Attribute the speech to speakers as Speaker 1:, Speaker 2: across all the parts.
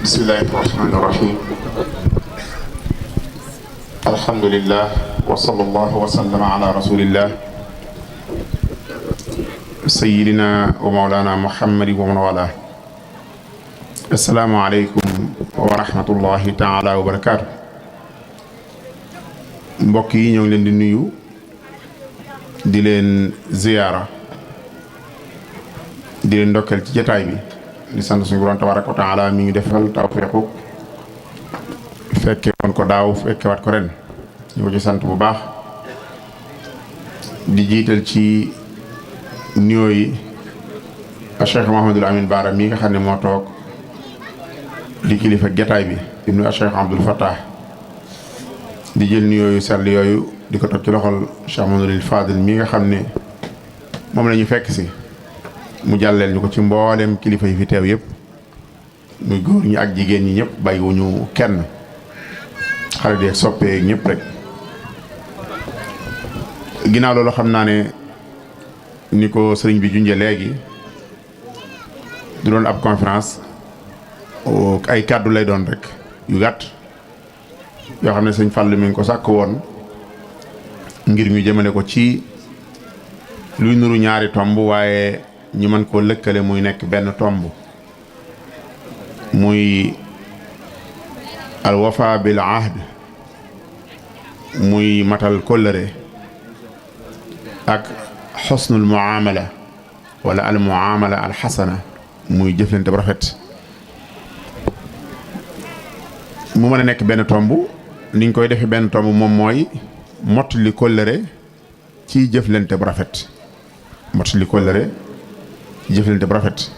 Speaker 1: bismillahi rahmani rahim alhamdulillah wa sallallahu wa sallama ala rasulillah sayyidina wa mawlana muhammadi wa man wala. assalaamu aleykum wa rahmatullahi taala wa barakaatu. mbokk yi ñoo ngi leen di nuyu di leen ziyaara di leen ndokkeel ci jataay bi di sant suñu borom tabaraka wa taala mi ngi defal tawfiiqu fekke woon ko daaw fekkewaat ko ren ñu ko ci sant bu baax di jiital ci nuyoo yi a Cheikh Mouhamadul Amin Baara mi nga xam ne moo toog di kilifa jataay bi di nuyu a Cheikh Abdoul Fattah di jël nuyoo yu sell yooyu di ko toog ci loxol Cheikh Mouhamadul Fadil mi nga xam ne moom la ñu fekk si mu jàlleel ñu ko ci mboolem kilifa yi fi teew yëpp muy góor ñi ak jigéen ñi ñëpp bàyyiwuñu kenn xarit yi ak soppee ñëpp rek. ginnaaw loolu xam naa ne ni ko sëriñ bi junjee léegi du doon ab conférence ay kàddu lay doon rek yu gàtt yoo xam ne sëñ Fall mi ngi ko sàkk woon ngir ñu jëmale ko ci luy nuru ñaari tomb waaye ñu mën koo lëkkale muy nekk benn tomb muy al wafa bil ahd muy matal kóllëre ak xusnul muamala wala al muamala al xasana muy jëflante bu rafet. mu mën a nekk benn tomb niñ koy defee benn tomb moom mooy mottali kóllëre ci jëflante bu rafet mottali kóllëre ci jëflante bu rafet.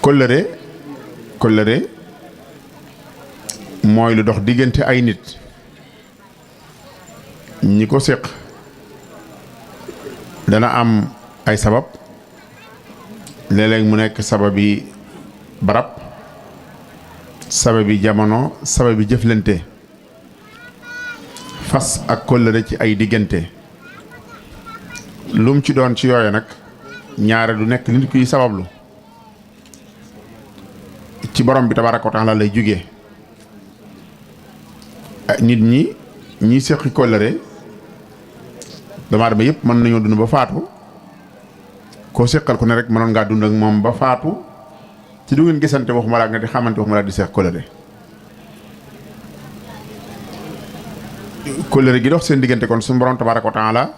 Speaker 1: kóllëre mooy lu dox diggante ay nit ñi ko séq dana am ay sabab léeg-léeg mu nekk sababi barab sababi jamono sababi jëflante fas ak kóllëre ci ay diggante lum ci doon ci yooyu nag ñaare du nekk nit kuy sabablu ci borom bi tabaraka wa taala lay jóge. nit ñi séqi kóllëre dama dama yëpp mën nañoo dund ba faatu koo séqal ku ne rek mënoon ngaa dund ak moom ba faatu ci du ngeen gisante waxuma laa nga di xamante waxuma laa di séq kóllëre. kóllëre gi dox seen diggante kon suñu borom tabaraka wa taala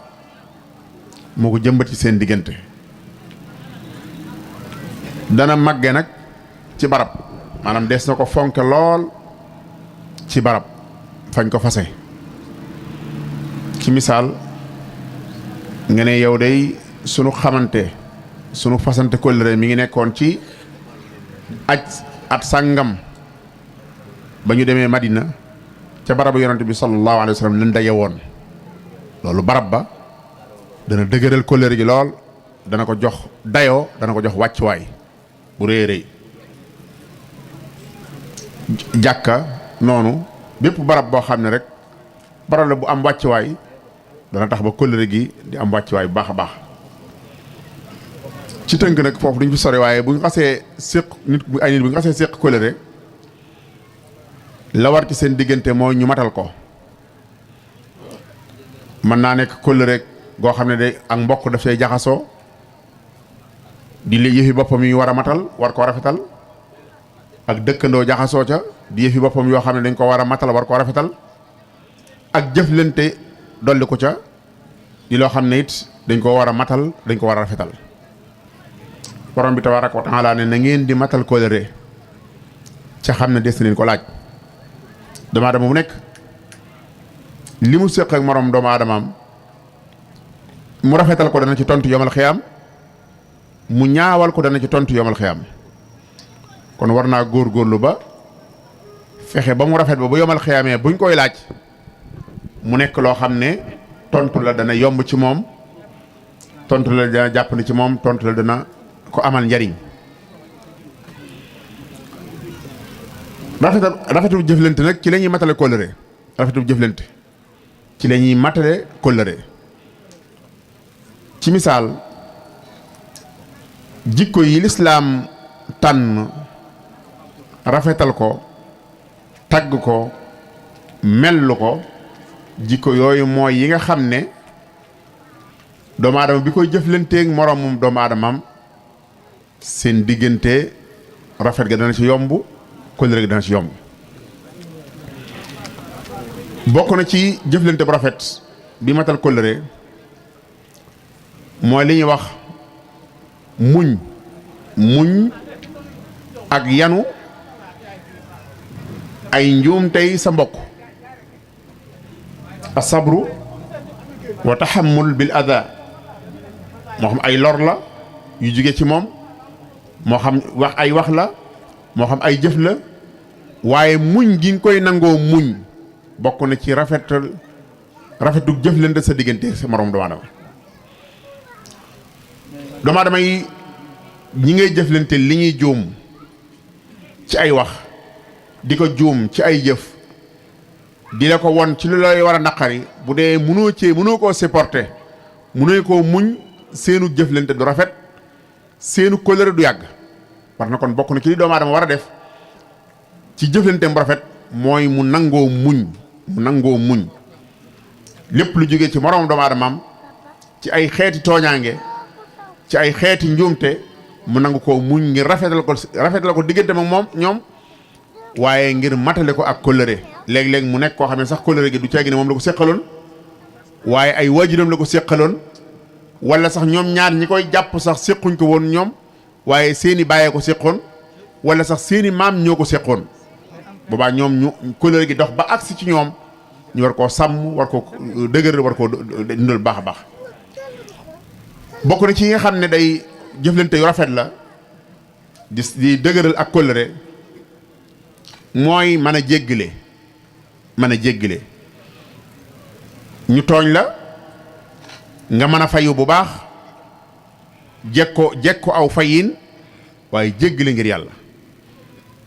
Speaker 1: moo ko jëmbat ci seen diggante. dana màgge nag ci barab maanaam des na ko fonke lool ci barab fañ ko fase. ci misaal nga ne yow day sunu xamante sunu fasante kóllëre mi ngi nekkoon ci at sàngam ba ñu demee Madina ca barabu yonante bi sallallahu alayhi wa sallam leen daje woon. loolu barab ba dana dëgëral kóllëre gi lool dana ko jox dayoo dana ko jox wàccuwaay bu rëy rëy. jàkka noonu bépp barab boo xam ne rek barab la bu am wàccuwaay dana tax ba kóllëre gi di am wàccuwaay bu baax a baax. ci tënk nag foofu duñ fi sori waaye bu ñu xasee séq nit bu ay nit bu ñu xasee séq kóllëre la war ci seen diggante mooy ñu matal ko. mën naa nekk kóllëre goo xam ne de ak mbokk daf say jaxasoo di li yëfi boppam yi war a matal war koo rafetal ak dëkkandoo jaxasoo ca di yëfi boppam yoo xam ne dañ ko war a matal war koo rafetal ak jëflante dolli ko ca di loo xam ne it dañ ko war a matal dañ ko war a rafetal. borom bi tabaraka wa taala ne na ngeen di matal kóllëre ca xam ne des na leen ko laaj. doomu aadama bu nekk li mu séq ak moroom doomu aadamaam mu rafetal ko dana ci tontu yomal xiyaam mu ñaawal ko dana ci tontu yomal xiyaam. kon war naa góorgóorlu ba fexe ba mu rafet ba bu yomal xiyaamee buñ koy laaj mu nekk loo xam ne tontu la dana yomb ci moom tontu la dana jàppandi ci moom tontu la dana ko amal njariñ. rafetu jëflante nag ci la ñuy matale kóllëre rafetu jëflante ci la ñuy matale kóllëre. ci misaal jikko yi lislaam tànn rafetal ko tagg ko mellu ko jikko yooyu mooy yi nga xam ne doomu aadama bi koy jëflanteeg moroomum doomu aadamam seen diggante rafet ga dana ci yomb kóllëre ga dana ci yomb. bokk na ci jëflante bu rafet bi matal kóllëre mooy li ñuy wax muñ ak yanu ay njuum tey sa mbokk asabru wa tahammul bil ada moo xam ay lor la yu jóge ci moom moo xam wax la moo xam ay jëf la waaye muñ gi nga koy nangoo muñ bokk na ci rafetu jëflante sa diggante sa moroom doomu aadama yi ñi ngay jëflante li ñuy juum ci ay wax di ko juum ci ay jëf di la ko won ci lu lay war a naqari bu dee mënoo koo supporter mënoo koo muñ seenu jëflante du rafet seenu kóllëre du yàgg war na kon bokk na ci li doomu aadama war a def ci jëflanteem bu rafet mooy mu nangoo muñ lépp lu jógee ci moroom doomu aadamaam ci ay xeeti tooñaange ci ay xeeti njuumte mu nangu koo muñ ngir rafetal ko diggante ak moom ñoom waaye ngir matale ko ak kóllëre léeg-léeg mu nekk koo xam ne sax kóllëre gi du ceegi ne moom la ko séqaloon waaye ay waajuram la ko séqaloon wala sax ñoom ñaar ñi koy jàpp sax séquñ ko woon ñoom waaye seeni bàyyee ko séqoon wala sax seeni maam ñoo ko séqoon boobaa ñoom ñu kóllëre gi dox ba agsi ci ñoom ñu war koo sàmm war ko dëgër war koo dundal baax a baax. bokk na ci yi nga xam ne day jëflante yu rafet la di dëgëral ak kóllëre mooy mën a jéggale ñu tooñ la nga mën a fayu bu baax jekko aw fayin waaye jéggale ngir yàlla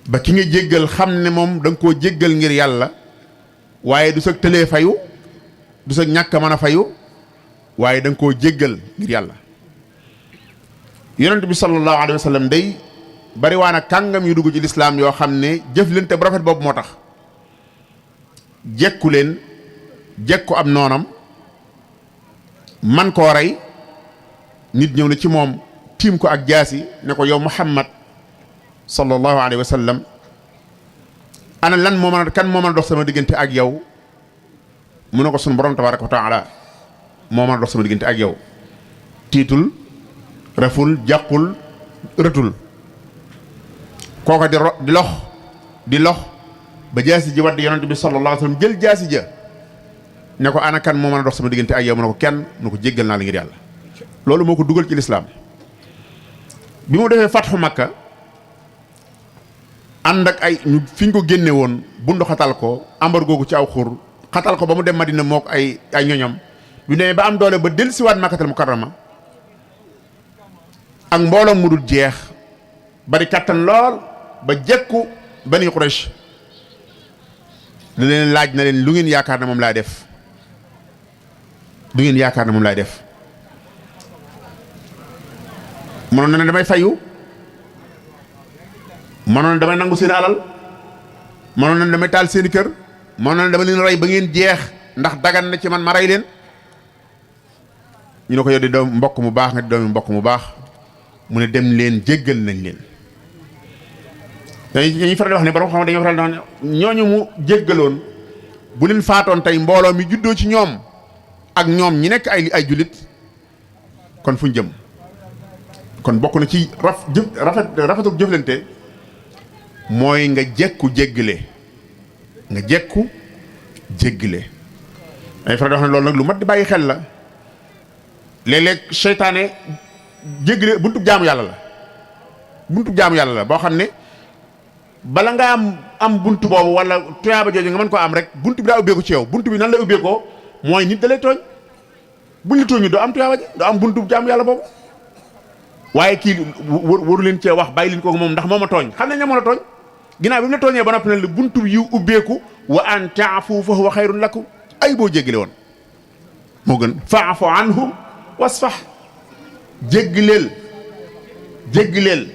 Speaker 1: ba ki nga jéggal xam ne moom da nga koo jéggal ngir yàlla waaye du sag tëlee fayu du sag ñàkk a mën a fayu waaye da nga koo jéggal ngir yàlla. yonent bi sallallahu alayhi wa sallam day bari waa na kàngam yu dugg ci lislaam yoo xam ne jëflante bu rafet boobu moo tax jekku am noonam man koo rey nit ñëw na ci moom tiim ko ak jaasi ne ko yow Muhammad sallallahu alayhi wa sallam ana lan kan moo mën a dox sama diggante ak yow mu ne ko sunu borom tabaraka wa taala moo mën a dox sama diggante ak yow tiitul reful jàqul rëtul kooka di lox ba jaasi ji wadd yonent bi sallallahu alayhi wa sallam jël jaasi ja ne ko ana kan moo mën a dox sama diggante ak yow mu ne ko kenn mu ne ko jéggal naa la ngir yàlla loolu moo ko dugal ci lislaam bi mu defee fatxu makka ànd ak ay fi ñu ko génne woon bundu xatal ko embargo ko ci aw xur xatal ko ba mu dem madina mook ay ñoñam bi demee ba am doole ba dellusiwaat makkatal mukarrama ak mbooloo mu dul jeex bari kattan lool ba jekku bani Quraysh da leen laaj na leen lu ngeen yaakaar ne moom laay def mënoon na ne damay fayu mënoon na damay nangu seen alal mënoon na damay taal seeni kër mënoon na dama leen rey ba ngeen jeex ndax dagan na ci man ma rey leen ñu ne ko yow di doom mbokk mu baax nga di doomi mbokk mu baax mu ne dem leen jéggal nañ leen dañuy faral di wax ne borom xam dañuy faral di wax ne ñooñu mu jéggaloon bu leen faatoon tey mbooloo mi juddoo ci ñoom ak ñoom ñi nekk ay jullit kon fuñ jëm kon bokk na ci rafetu jëflante mooy nga jekku jéggale dañuy faral di wax ne loolu nag lu mat di bàyyi xel la léeg-léeg seytaane jéggale buntub jaamu yàlla la boo xam ne bala nga am buntu boobu wala tuyaaba jooju nga mën koo am rek buntu bi daa ubbeeku ci yow buntu bi nan la ubbeekoo mooy nit da lay tooñ buñ la tooñu doo am tuyaaba ji doo am buntu jaamu yàlla boobu waaye kii waru leen cee wax bàyyi leen ko moom ndax moo ma tooñ xam ne ña moo la tooñ ginnaaw bi mu la tooñee ba noppi ne la buntu bi yu ubbeeku wa an taafu fa huwa xayrun lakum ay boo jéggale woon moo gën fa'fu anhum wasfah jéggaleel jéggaleel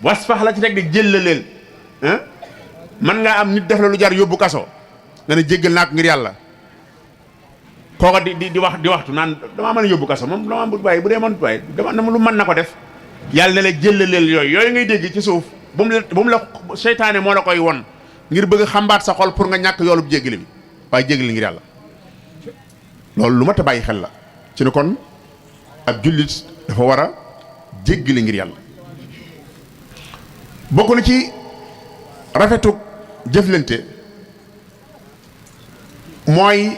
Speaker 1: wasfax la ci teg di jëllaleel man ngaa am nit def la lu jar yóbbu kaso nga ne jéggal naa ko ngir yàlla kooka di waxtu naan damaa mën a yóbbu kaso moom damaa waaye bu dee man waaye dama lu mën na ko def yàlla ne la jëllaleel yooyu ngay dégg ci suuf bu mu la seytaane moo la koy won ngir bëgg xambaat sa xol pour nga ñàkk yoolub jéggale bi waaye jéggale ngir yàlla loolu lu mat a bàyyi xel la ci ne kon ab jullit dafa war a jéggale ngir yàlla bokk na ci rafetuk jëflante mooy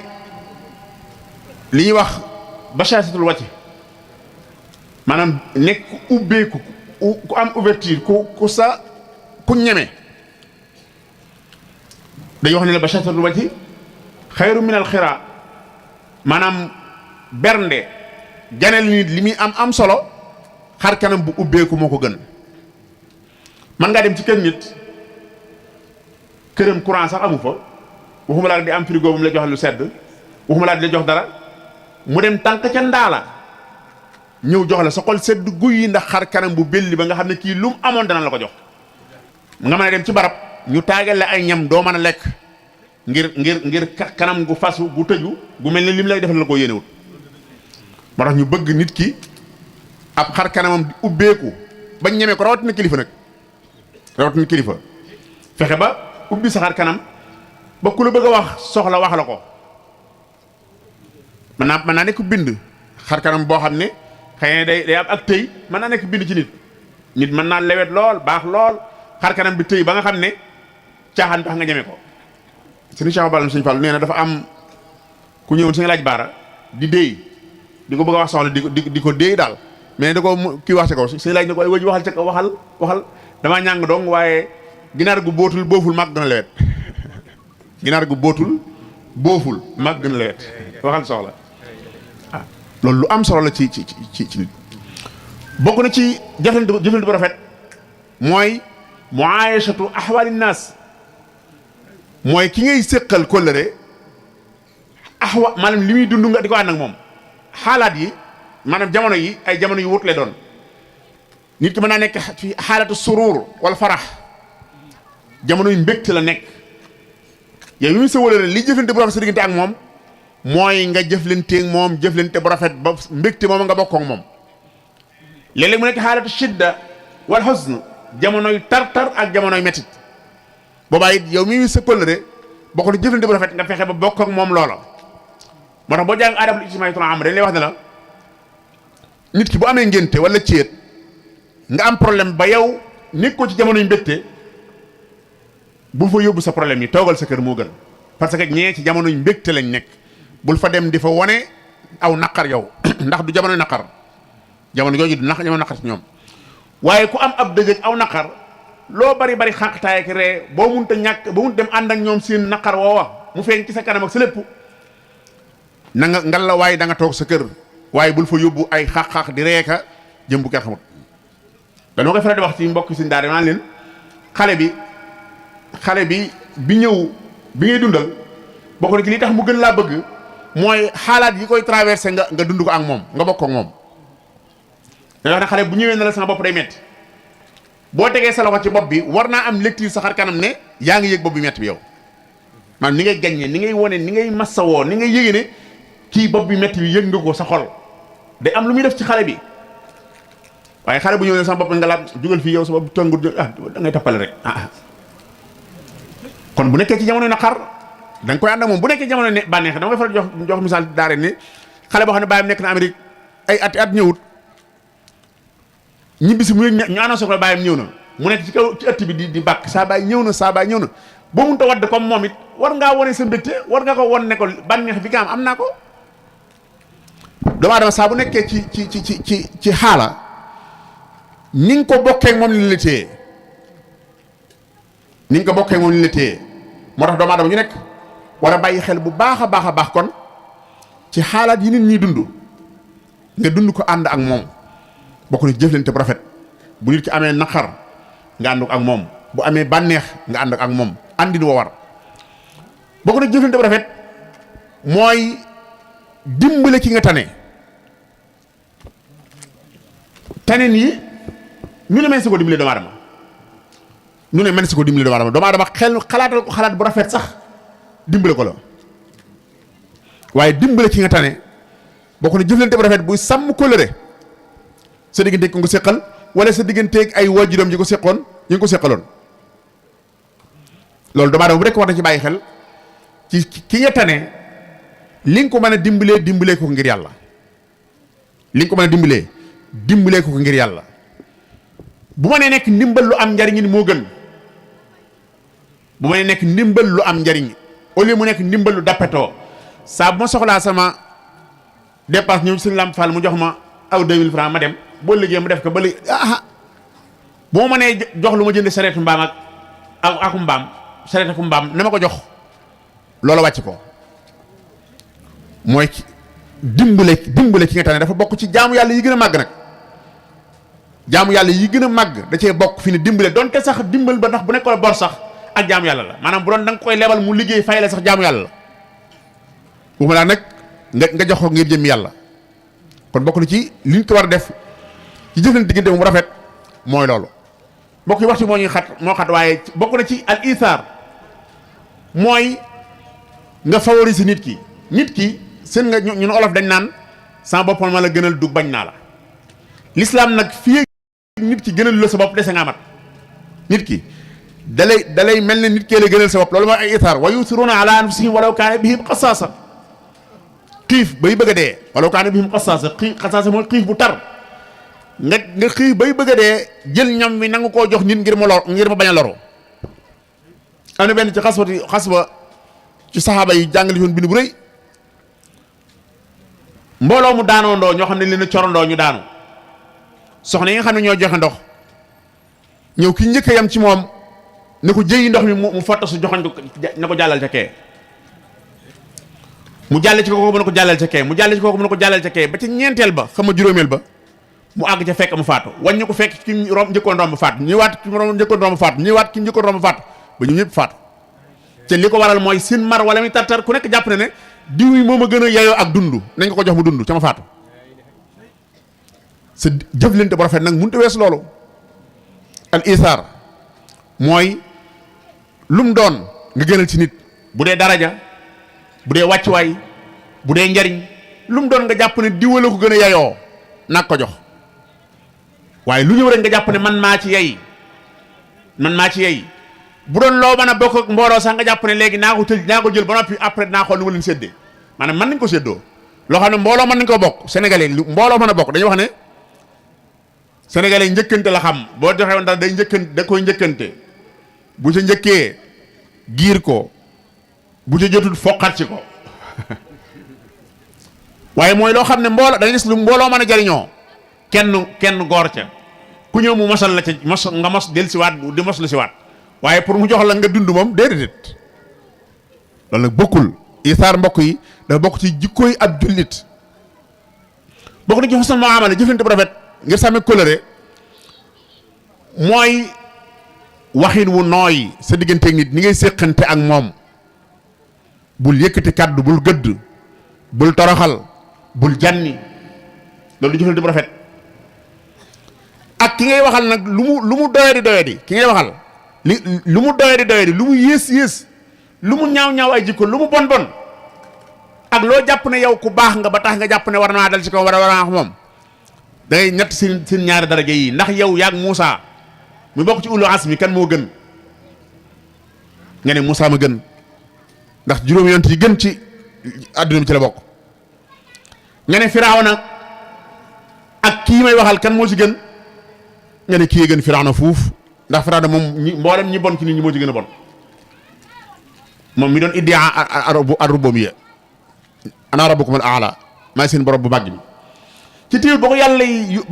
Speaker 1: li ñuy wax bashashatul wajh maanaam nekk ubbeeku ku am ouverture ku ñeme dañuy wax ne la bashashatul wajh xayru min al xira maanaam bernde ganel nit li muy am solo xar kanam bu ubbeeku moo ko gën man ngaa dem ci kër nit këram courant sax amu fa waxuma laa di am frigo bu mu la jox lu sedd waxuma laa di la jox dara mu dem tànk ca ndaala ñëw jox la sa xol sedd guy yi ndax xar kanam bu belli ba nga xam ne kii lu mu amoon dana la ko jox nga mën a dem ci barab ñu taagal la ay ñam doo mën a lekk ngir kanam gu fasu gu tëju gu mel ne lim lay defal la ko yéenewut moo tax ñu bëgg nit ki ab xar kanamam di ubbeeku bañ ñemee ko rawatina kilifa nag rawatina kilifa fexe ba ubbi sa xar kanam ba ku la bëgg a wax soxla wax la ko mën naa nekk bind xar kanam boo xam ne xëy na day am ak tëy mën naa nekk bind ci nit mën naa lewet lool baax lool xar kanam bi tëy ba nga xam ne caaxaan tax nga ñeme ko suñu Cheikh Balam Sëñ Fall nee na dafa am ku ñëwoon suñu laaj baara di déy di ko bëgg a wax soxla di ko déy daal mais da ko kii wax ci kaw suñu laaj ne ko ay wëj waxal ca kaw waxal damaa ñàng dong waaye ginaar gu bootul booful mag gën a lewet ginaar gu bootul booful mag gën a lewet waxal soxla loolu lu am solo la ci nit bokk na ci jëflante bu rafet mooy muayashatu ahwali naas mooy ki ngay séqal kóllëre maanaam li muy dund nga di ko ànd ak moom xaalaat yi maanaam jamono yi ay jamono yu wut le doon nit ki mën naa nekk fi xaalatu surur wala farax jamono yu mbégte la nekk yow yu muy sa wóllëre li jëflante bu rafet sa diggante ak moom mooy nga jëflanteeg moom jëflante bu rafet ba mbégte moom nga bokk ak moom léeg-léeg mu nekk xaalatu shidda wal huzn jamonoy tar-tar ak jamonoy métit boobaa it yow mii sa kóllëre bokk na jëflante bu rafet nga fexe ba bokk ak moom loola moo tax boo jàng adabul ijtimaa'i am dañ lay wax ne la nit ki bu amee ngénte wala céet nga am problème ba yow nekk ko ci jamonoy mbégte bul fa yóbbu sa problème yi toogal sa kër moo gën parce que ñee ci jamonoy mbégte lañ nekk bul fa dem di fa wane aw naqar yow ndax du jamonoy naqar jamono jooju du jamono naqar ci ñoom waaye ku am ab dëgg aw naqar loo bari xàqtaay ak ree boo munta ñàkk ba mun dem ànd ak ñoom seen naqar woowa mu feeñ ci sa kanam ak sa lépp na nga ngal la waaye da nga toog sa kër waaye bul fa yóbbu ay xaq-xaq di reeka jëm bu kenn xamut dañoo koy faral di wax ci mbokk suñ daara maan leen xale bi ñëw bi ngay dundal bokk na ci li tax mu gën laa bëgg mooy xaalaat yi koy traversé nga dund ko ak moom nga bokk ak moom da wax ne xale bu ñëwee na la sama bopp day metti boo tegee sa loxo ci bopp bi war naa am lecture sa xar kanam ne yaa ngi yëg bopp bi metti bi yow maanaam ni ngay gaññee ni ngay wone ni ngay massawoo ni ngay yëgee ne kii bopp bi metti bi yëg nga ko sa xol day am lu muy def ci xale bi waaye xale bu ñëwee ne sama bopp nga laat jugal fii yow sa bopp tëngur da ngay tappale rek kon bu nekkee ci jamono naqar da nga koy ànd ak moom bu nekkee jamono ne bànneex dama koy faral jox misaal daare ne xale boo xam ne bàyyam nekk na Amérique ay at ñëwut ñibbisi mu yëg ñu annoncé ko bàyyam ñëw na mu nekk ci kaw ci ëtt bi di bàkk saa baay ñëw na boo mënta wadd comme moom it war ngaa wone sa mbégte war nga ko won ne ko bànneex bi nga am naa ko doomu aadama saa bu nekkee ci xaala ni nga ko bokkee moom li la téye ni nga ko bokkee moom li la téye moo tax doomu aadama ñu nekk war a bàyyi xel bu baax a baax kon ci xaalaat yi nit ñi dund nga dund ko ànd ak moom bokk na jëflante bu rafet bu nit ki amee naqar nga ànd ak moom bu amee bànneex nga ànd ak moom àndin wa war bokk na jëflante bu rafet mooy dimbale ki nga tane taneen yi ñu ne mën si ko dimbale doomu aadama ñu ne mën si ko dimbale doomu aadama xel xalaatal ko xalaat bu rafet sax dimbale ko la waaye dimbale ci nga tane bokk na jëflante bu rafet buy sàmm kóllëre sa digganteeg ko nga séqal wala sa digganteeg ay waajuram yi ko séqoon yi nga ko séqaloon loolu doomu aadama bu rekk war na ci bàyyi xel ci ki nga tane li nga ko mën a dimbalee ko ngir yàlla li nga ko mën a dimbalee ko ngir yàlla bu ma nee nekk ndimbal lu am njariñ ni moo gën bu ma nee nekk ndimbal lu am njariñ au lieu mu nekk ndimbal lu dappetoo saa bu ma soxlaa sama dépense ñëw suñu Lamp Fall mu jox ma aw 2000 francs ma dem boo liggéey mu def ko ba léegi bu ma mënee jox lu ma jënd sareetu mbaam ak mbaam sareetu mbaam na ma ko jox loola wàcc ko mooy dimbale ki nga tane dafa bokk ci jaamu yàlla yi gën a màgg nag jaamu yàlla yi gën a màgg da cee bokk fi ne dimbale donte sax dimbal ba ndax bu nekkoon bor sax ak jaamu yàlla la maanaam bu doon da nga koy lebal mu liggéey fay la sax jaamu yàlla la bu ma laa nag nga jox ko ngir jëm yàlla kon bokk na ci liñ ko war a def ci jëflante diggante mu rafet mooy loolu mbokk yi waxtu moo ñuy xat waaye bokk na ci al isaar mooy nga favoriser nit ki seen nga ñun olof dañ naan sama boppam ma la gënal dug bañ naa la l'islam nag fii nit ki gënal la sa bopp dese nga amat nit ki dalay mel ne nit kee la gënal sa bopp loolu mooy ay isaar wa yusiruna ala anfusihim walaw kaana bihim xasaasa xiif bay bëgg a dee walaw kaana bihim xasaasa mooy xiif bu tar nga xiif bay bëgg a dee jël ñam wi nangu koo jox nit ngir mu bañ a loru am na benn ci xasba ci saxaaba yi jàngale yoon bind bu rëy mbooloo mu daanoondoo ñoo xam ne leen a corondoo ñu daanu soxna yi nga xam ne ñoo joxe ndox ñëw ki njëkk a yam ci moom ne ko jëyi ndox mi mu fotta su joxoñ ko ne ko jàllal ca kee mu jàlle ci kooku mu ne ko jàllal ca kee mu jàlle ci kooku mu ne ko jàllal ca kee ba ci ñeenteel ba xam nga juróomeel ba mu àgg ca fekk mu faatu wàññi ko fekk ki njëkkoon romb faatu ñëwaat ki njëkkoon romb faatu ñëwaat ki njëkkoon romb faatu ba ñu ñëpp faatu te li ko waral mooy sin mar wala muy tartar ku nekk jàpp ne diw yi moom a gën a yayoo ak dund nañ ko jox mu dund ca ma faatu sa jëflante bu rafet nag mënut a weesu loolu al isaar mooy lum doon nga gënal ci nit bu dee daraja bu dee wàccuwaay bu dee njariñ lum doon nga jàpp ne diw la ko gën a yayoo nag ko jox waaye lu ñëw rek nga jàpp ne man maa ci yey bu doon loo mën a bokk ak mbooloo sax nga jàpp ne léegi naa ko jël ba noppi après naa xool nu ma leen séddee maanaam mën nañ ko séddoo loo xam ne mbooloo mën nañ ko bokk sénégalais mbooloo mën a bokk dañuy wax ne sénégalais njëkkante la xam boo joxee woon dara da koy njëkkante bu ca njëkkee giir ko bu ca jotul foqat ci ko waaye mooy loo xam ne mbooloo da ngay gis lu mbooloo mën a jariñoo kenn góor ca ku ñëw mu mosal la ca nga mos del siwaat di mos lu siwaat waaye pour mu jox la nga dund moom déedéet loolu nag bokkul isaar mbokk yi dafa bokk ci jikkooy ab jullit bokk na ci xusnul muamala jëflante bu rafet ngir sàmme kóllëre mooy waxin wu nooy sa digganteeg nit ni ngay séqante ak moom bul yëkkati kàddu bul gëdd bul toroxal bul janni loolu jëflante bu rafet ak ki ngay waxal nag lu mu doyadi ki ngay waxal lu mu doyadi lu mu yées lu mu ñaaw ay jikko lu mu bon ak loo jàpp ne yow ku baax nga ba tax nga jàpp ne war naa dal ci kaw war a wax moom da ngay ñett seen ñaari daraja yi ndax yow yaag Moussa mu bokk ci ulul azmi kan moo gën nga ne Moussa ma gën ndax juróomi yonent yi gën ci adduna bi ci la bokk nga ne Firawna ak kii may waxal kan moo ci gën nga ne kii gën Firawna fuuf ndax Firawna moom mboolem ñi bon ci nit ñi moo ci gën a bon moom mi doon iddia ar-rububiyya ana rabbukum al-a'la maay seen borom bu màgg bi ci téewut ba ko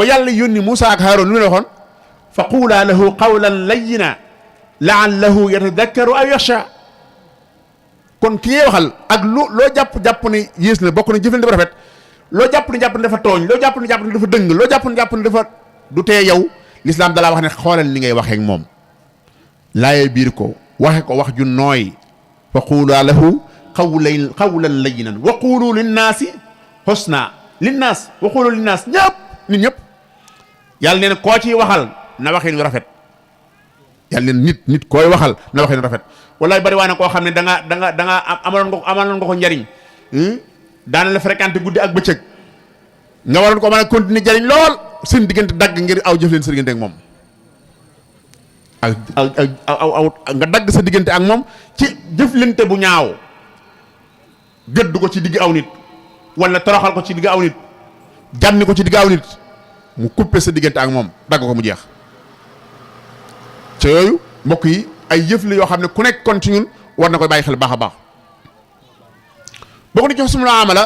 Speaker 1: yàlla yónni Moussa ak Haroun lu ne waxoon fa quulaa lahu qawlan layyina la'allahu yatadakkaru aw yaxsha kon ki ngay waxal ak loo jàpp ne yées na bokk na jëflante dafa rafet loo jàpp ne dafa tooñ loo jàpp ne dafa dëng loo jàpp ne dafa du tee yow lislaam dalaa wax ne xoolal ni ngay waxee ak moom laaye biir ko waxe ko wax ju nooy fa quulaa lahu qawlan layyinan wa quulu linnaasi husna linnaas wa quulu linnaas nit ñëpp yàlla nee na koo ciy waxal na waxee nu rafet yàlla leen nit koy waxal na waxee nu rafet wallaay bari waa na koo xam ne da nga amaloon nga ko njariñ daana la fréquenté guddi ak bëccëg nga waroon ko mën a continuer jariñ lool seen diggante dagg ngir aw jëf leen sa diggante ak moom nga dagg sa diggante ak moom ci jëflante bu ñaaw gëdd ko ci digg aw nit wala toroxal ko ci digg aw nit jànni ko ci digg aw nit mu coupé sa diggante ak moom dagg ko mu jeex ca yooyu mbokk yi ay yëf la yoo xam ne ku nekk kon ci ñun war na koy bàyyi xel baax a baax boo ko di jox suma la amala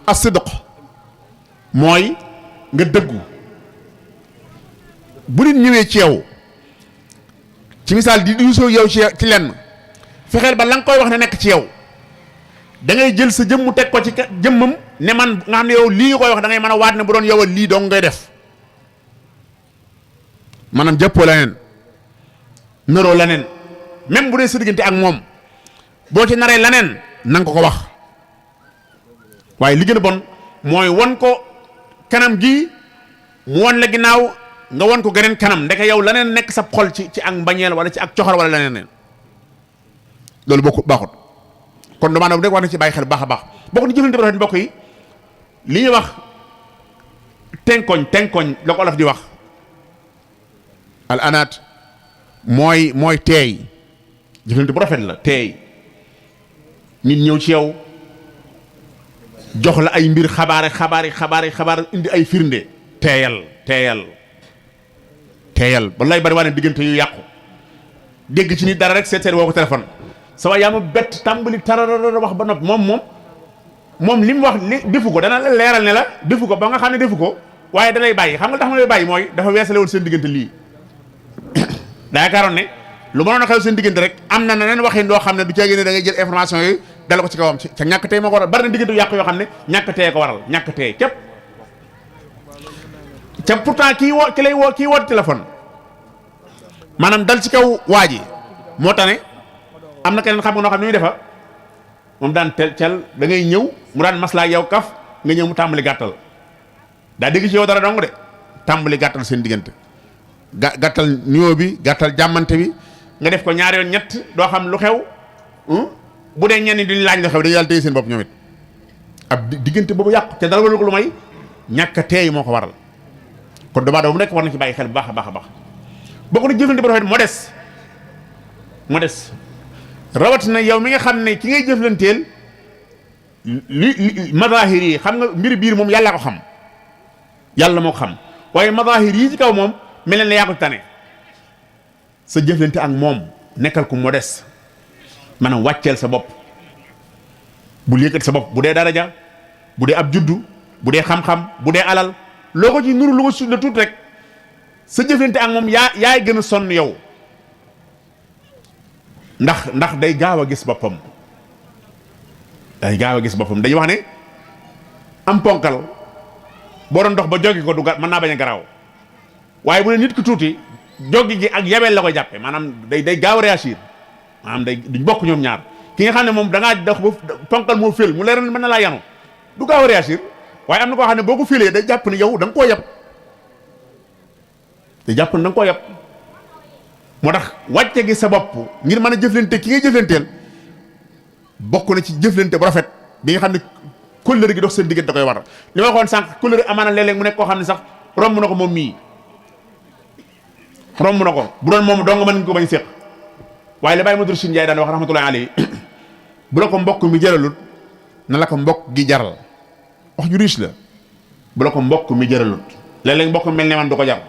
Speaker 1: as-sidq mooy nga dëggu bu nit ñëwee ci yow ci misaal di diisoo yow ci lenn fexeel ba la nga koy wax ne nekk ci yow da ngay jël sa jëmmu teg ko ci jëmmam ne man nga xam ne yow lii nga koy wax da ngay mën a waat ne bu doon yow lii dong ngay def maanaam jàppoo leneen naroo leneen même bu dee sa diggante ak moom boo ci naree leneen na nga ko wax waaye li gën a bon mooy won ko kanam gi mu won la ginnaaw nga won ko geneen kanam ndeke yow leneen nekk sa xol ci ak mbañeel wala ci ak coxor wala leneen loolu baaxut kon dama rek war na ci bàyyi xel baax a baax bokk ni jëflante bu rafet mbokk yi li ñuy wax tenkoñ la ko olof di wax al anaat mooy teey jëflante bu rafet la teey nit ñëw ci yow jox la ay mbir xabaar indi ay firnde teeyal wallaay bari waa ne diggante yu yàqu dégg ci nit dara rek seet woo ko téléphone sa waay yaa ma bett tàmbali tararara wax ba noppi moom li mu wax defu ko dana la leeral ne la defu ko ba nga xam ne defu ko waaye da lay bàyyi xam nga tax ma lay bàyyi mooy dafa weesale woon seen diggante lii daa yaakaaroon ne lu mënoon a xew seen diggante rek am na neneen waxin doo xam ne du caa génne da ngay jël information yooyu dala ko ci kawam ca ñàkk tey moo ko waral bari na diggante yu yàq yoo xam ne ñàkk tey ko waral ñàkk tey képp ca pourtant kii woote téléphone maanaam dal ci kaw waa ji moo tax ne am na keneen xam nga noo xam ne muy defa moom daan tel da ngay ñëw mu daan maslaa yow kaf nga ñëw mu tàmbali gàttal daa dégg ci yow dara dong de tàmbali gàttal seen diggante gàttal nuyoo bi gàttal jàmmante bi nga def ko ñaari yoon ñett doo xam lu xew bu dee ñenn duñ laaj lu xew dañu yàlla téye seen bopp ñoom it ab diggante boobu yàqu te dara waral ko lu may ñàkk a teey moo ko waral kon doomu aadama bu nekk war na ci bàyyi xel bu baax a baax bokk na jëflante bu rafet moo des rawatina yow mi nga xam ne ki ngay jëflanteel li mazahir yi xam nga mbir biir moom yàlla ko xam yàlla moo ko xam waaye mazahir yi ci kaw moom mel na yaa ko tane sa jëflante ak moom nekkal ku modeste maanaam wàcceel sa bopp bu yëkkati sa bopp bu dee daraja bu dee ab juddu bu dee xam-xam bu dee alal loo ko ci nuru lu ko su la tuut rek sa jëflante ak moom yaay gën a sonn yow ndax day gaaw a gis boppam dañuy wax ne am ponkal boo doon dox ba joggi ko du mën naa bañ a garaaw waaye bu ne nit ki tuuti joggi gi ak yabeel la koy jàppe maanaam day gaaw a réagir maanaam duñ bokk ñoom ñaar ki nga xam ne moom da ngaa dox ba ponkal moo fél mu leer mën na laa yanu du gaaw a réagir waaye am na koo xam ne boo ko félee day jàpp ne yow da nga koo yab moo tax wàcce gi sa bopp ngir mën a jëflante ki ngay jëflanteel bokk na ci jëflante bu rafet bi nga xam ne kóllëre gi dox seen diggante da koy waral li ma waxoon sànq kóllëre amaana léeg-léeg mu nekk koo xam ne sax romb na ko moom mii romb na ko bu doon moom dong mën nga ko bañ séq waaye li Baye Modou Chine Ndiaye daan wax rahmatullahi alayhi bu la ko mbokk mi jaralut na la ko mbokk gi jaral wax ju riche la bu la ko mbokk mi jaralut léeg-léeg mbokk mel ne man du ko jar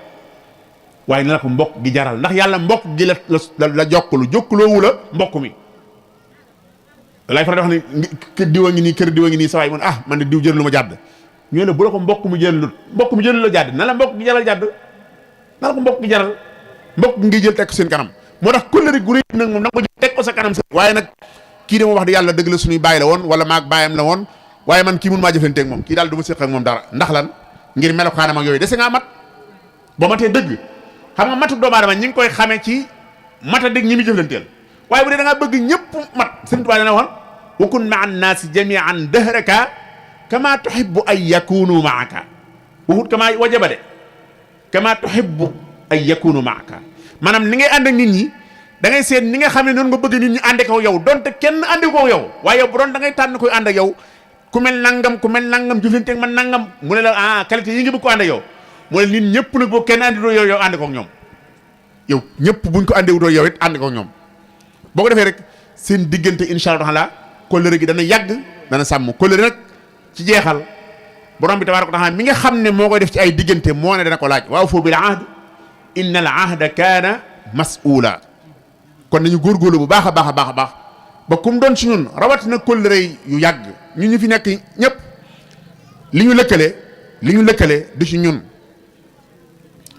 Speaker 1: waaye na la ko mbokk gi jaral ndax yàlla mbokk gi la jokkuloowu la mbokk mi lay faral di wax ne kër diwa ngi nii sa waay mun man de diw jël lu ma jàdd ñoo ne bu la ko mbokk mi jëralut la jàdd na la mbokk gi jaral jàdd na la ko mbokk gi jaral mbokk gi ngi jël teg ko seen kanam moo tax kóllëre gu rëy nag moom na nga ko jël teg ko sa kanam waaye nag kii de ma wax di yàlla dëgg la suñuy bàyyi la woon wala maag bàyyam la woon waaye man kii mun maa jëflanteeg moom kii daal du ma séq ak moom dara ndax lan ngir melokaanam ak yooyu dese ngaa mat boo matee dëgg xam nga matu doomu aadama ñi ngi koy xamee ci mata dëgg ñi muy jëflanteel waaye bu dee da ngaa bëgg ñëpp mat Sëriñ Tuubaa dana wax wa kun maa annaasi jamian dahraka kama tuhibbu an yakunu maaka waxut kama wajaba de kama tuhibbu ay yakunu maaka maanaam ni ngay ànd ak nit ñi da ngay seet ni nga xam ne noonu nga bëgg nit ñi ànd ko yow donte kenn àndi ko yow waaye yow bu doon da ngay tànn koy ànd ak yow ku mel nangam jëflante ak man nangam mu ne la qualité yi nga bëgg ko ànd ak yow mu ne nit ñëpp nag boo kenn àndi doo yow ànd ko ak ñoom yow ñëpp buñ ko àndee doo yow it ànd ko ak ñoom boo ko defee rek seen diggante incha allah taala kóllëre gi dana yàgg dana sàmm kóllëre nag ci jeexal borom bi tabaaraka wa taala mi nga xam ne moo koy def ci ay diggante moo ne dana ko laaj waaw foo bil ahd inna al ahda kaana mas'uula kon nañu góorgóorlu bu baax a baax a baax a baax ba kum doon ci ñun rawatina kóllëre yu yàgg ñun ñu fi nekk ñëpp li ñu lëkkale du ci ñun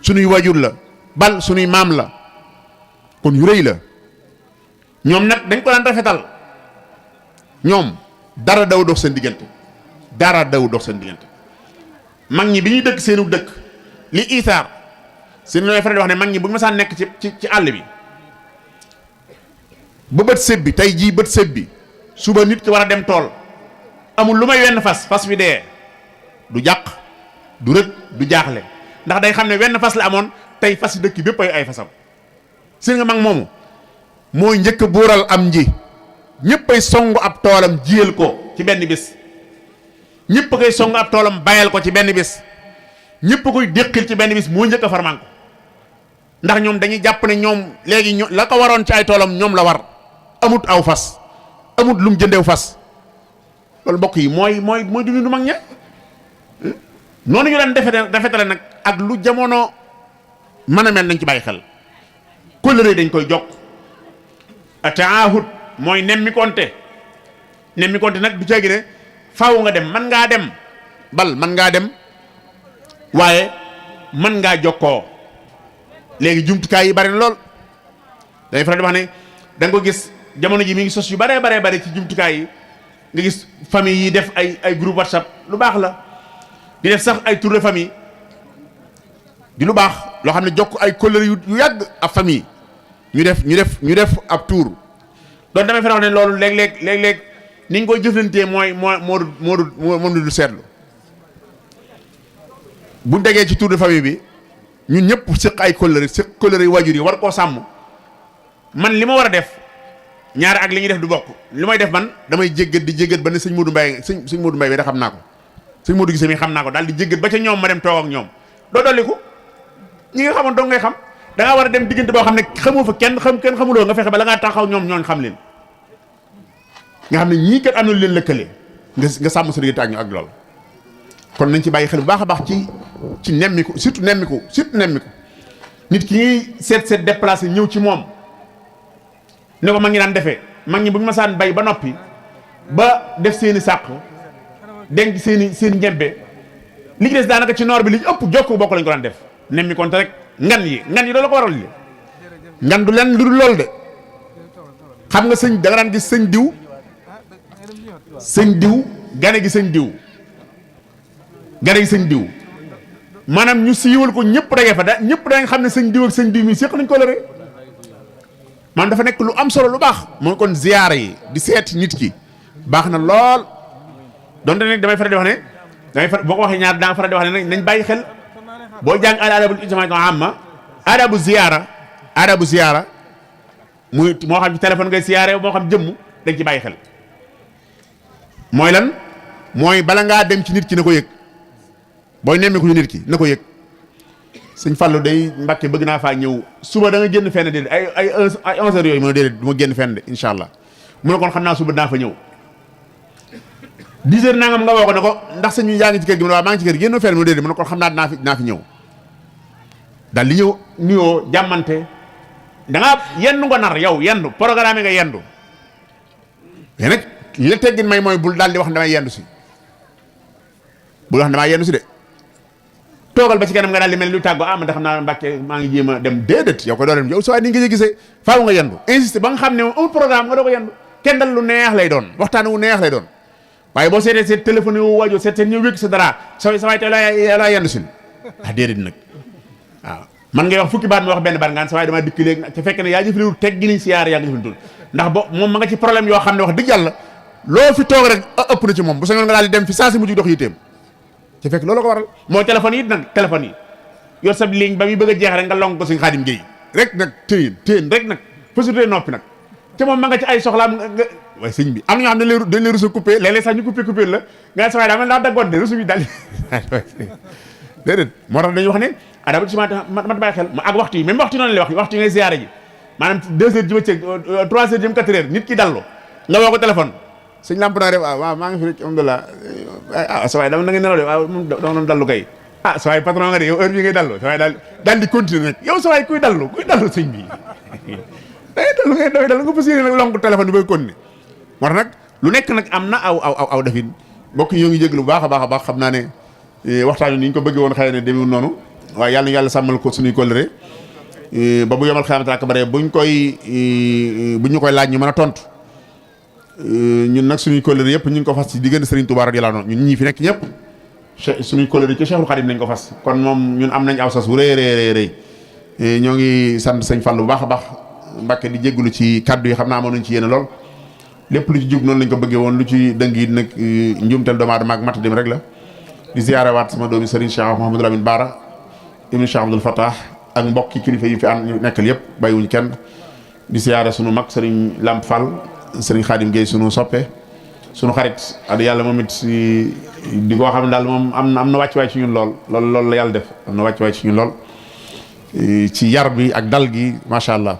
Speaker 1: suñuy wajur la bal suñuy maam la kon yu rëy la ñoom nag dañ ko daan rafetal ñoom dara daw dox seen diggante mag ñi bi ñuy dëkk seenu dëkk li isaar seen looy faral di wax ne mag ñi bu ñu masaan nekk ci àll bi ba bët sëb bi tey jii bët sëb bi suba nit ki war a dem tool amul lu may wenn fas bi dee du jàq du rëg du jaaxle ndax day xam ne wenn fas la amoon tey fas yi dëkk bépp ay fasam seen nga mag moomu mooy njëkk a buural am nji ñëpp ay songu ab toolam jiyal ko ci benn bis ñëpp koy songu ab toolam bayal ko ci benn bis ñëpp koy déqil ci benn bis moo njëkk a farman ko ndax ñoom dañuy jàpp ne ñoom léegi la ko waroon ci ay toolam ñoom la war amut aw fas amut lum jëndew fas loolu mbokk yi mooy dundu du mag ña noonu ñu daan defetale nag ak lu jamono mën a mel nañ ci bàyyi xel kóllëre dañ koy jokk a taahud mooy nemmi konte nag du caagi ne faaw nga dem man ngaa dem waaye mën ngaa jokkoo léegi jumtukaay yi bari na lool dañuy faral di wax ne da nga ko gis jamono ji mi ngi sos yu bare ci jumtukaay yi nga gis famille yi def ay groupe WhatsApp lu baax la di def sax ay tour de famille di lu baax loo xam ne jokk ay kóllëre yu yàgg ab famille ñu def ab tour doon damay faral ne loolu léeg-léeg ni ñu koy jëflantee moom du seetlu bu degee ci tour de famille bi ñun ñëpp séq ay kóllëre waajur yi war koo sàmm man li ma war a def ñaari ak li ñuy def du bokk li may def man damay jéggat ba ne sëñ Modou Mbaye bi da xam naa ko sëñ Modou Gissé mi xam naa ko daal di jéggat ba ca ñoom ma dem toog ak ñoom doo dolliku ñi nga xamoon doo ngay xam da ngaa war a dem diggante boo xam ne xamoo fa kenn xamuloo nga fexe ba la ngaa taxaw ñooñ xam leen nga xam ne ñii kat am na lu leen lëkkale nga sàmm sa diggante ak ñu ak lool kon nañ ci bàyyi xel bu baax a baax ci nemmiku surtout nemmiku nit ki ngay seet déplacé ñëw ci moom ne ko mag ñi daan defee mag ñi bu ñu masaan bay ba noppi ba def seeni sàq denc seen ñebbe li ci des daanaka ci noor bi li ci ëpp jokk bokk lañ ko daan def nemmi konte rek ngan yi loolu ko waral li ngan du len lu dul loolu de xam nga sëñ da nga daan gis sëñ diw gane gi sëñ diw maanaam ñu siiwal ko ñëpp dagee fa ñëpp dañ xam ne sëñ diw ak sëñ diw mi séq nañ ko lëre maanaam dafa nekk lu am solo lu baax mooy kon ziyaara yi di seeti nit ki baax na lool donte nag damay faral di wax ne boo ko waxee ñaar daa faral di wax ne nañ bàyyi xel boo jàng adabul ijtimaa amma adabu ziyaara muy moo xam ci téléphone ngay ziyaare moo xam jëmm dañ ci bàyyi xel mooy lan mooy bala ngaa dem ci nit ki na ko yëg booy nemmeeku nit ki na ko yëg sëñ Fallou day Mbàkke bëgg naa faa ñëw suba da nga génn fenn déedéet ay 11 heures yooyu mu ne déedéet du ma génn fenn de incha allah mu ne kon xam naa suba dinaa fa ñëw 10 heures nangam nga woo ko ne ko ndax sëñ bi yaa ngi ci kër gi mu ne waaw maa ngi ci kër gi génn fenn mu ne déedéet mu ne kon xam naa dinaa fi ñëw daal di ñëw nuyoo jàmmante da ngaa yendu nga nar yow yendu programme nga yendu mais nag li la teggin may mooy bul daal di wax damay yendu si bul wax damaa yendu si de toogal ba ci kanam nga daal di mel ni lu tàggoo man da xam naa Mbàkke maa ngi jéem a dem déedéet yow ko doo dem yow soo ni nga gisee faaw nga yendu insisté ba nga xam ne moom amul programme nga doo ko yendu kenn dal lu neex lay doon waxtaan wu neex lay doon waaye boo seetee seen téléphone yu waajoo seet ñëw wékk sa dara sa waay te laa yendu si déedéet nag waaw man ngay wax fukki baat ma wax benn baat ngaan sa waay dama dikk léegi te fekk ne yaa jëfandikoo teg gi niñ siyaar yaa ngi jëfandikoo ndax moom ma nga ci problème yoo xam ne wax dëgg yàlla loo fi toog rek ëpp na ci moom bu sañoon nga daal di dem fi saa si mujj dox yitteem te fekk loolu ko waral mooy téléphone yi nag téléphone yi yor sab ligne ba muy bëgg a jeex rek nga long ko Sëñ Xaadim Géey rek nag téen rek nag fasutee noppi nag te moom ma nga ci ay soxlaam nga waaye sëñ bi am na ñoo xam ne dañ leen rusa coupé léeg-léeg sax ñu coupé la nga sa waay daa mel daa daggoon de rusu bi dal déedéet moo tax dañuy wax ne adaba ci mat bàyyi xel ak waxtu yi même waxtu yi noonu lay wax waxtu yi ngay ziyaare ji maanaam 2 heures ji bëccëg 3 heures jëm 4 heures nit ki dallu nga woo ko téléphone sëñ lamp naa def waaw maa ngi fi rek alhamdulilah sa waay dama na nga nelaw de waaw moom dama doon dallu kay sa waay patron nga de yow heure bi ngay dallu sa waay daal di continuer rek yow sa waay kuy dallu sëñ bi day dallu ngay doy dallu nga fas yéene nag lonk téléphone bi bay continuer moo tax nag lu nekk nag am na aw defin mbokk yi ñoo ngi jéglu bu baax a baax xam naa ne waxtaan wi ni ñu ko bëggee woon xëy na demewul noonu waaye yàlla na yàlla sàmmal ko suñuy kóllëre ba bu yomal xamante ak bare buñ ñu koy laaj ñu mën a tontu ñun nag suñuy kóllëre yëpp ñu ngi ko fas ci diggante Serigne Touba radiyallahu anhu ñun ñii fi nekk ñëpp suñuy kóllëre ci Cheikhul Khadim lañ ko fas kon moom ñun am nañ aw sas wu rëy ñoo ngi sant sëñ Fall bu baax a baax Mbàkke di jéggulu ci kaddu yi xam naa amoon nañ ci yéene lool lépp lu ci jub noonu lañ ko bëggee woon lu ci dëng yi nag njuumtal doomu aadama ak mat dem rek la di ziyaarawaat sama doomi Serigne Cheikh Mouhamadou Lamine Bara ibnu Cheikh Abdoul Fattah ak mbokki kilifa yi fi ànd ñu nekkal yëpp bàyyiwuñ kenn di siyaare sunu mag Serigne Lamp Fall Serigne Khadim Gueye sunu soppe sunu xarit ak yàlla moom it di koo xam ne daal moom am na wàcc-waay ci ñun lool la yàlla def am na wàcc-waay ci ñun lool ci yar bi ak dal gi macha allah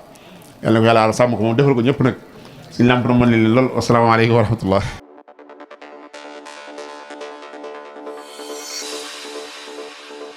Speaker 1: yàlla na ko yàlla sàmm ko moom defal ko ñëpp nag suñu lamp na mën leen lool wasalaamaaleykum wa rahmatullah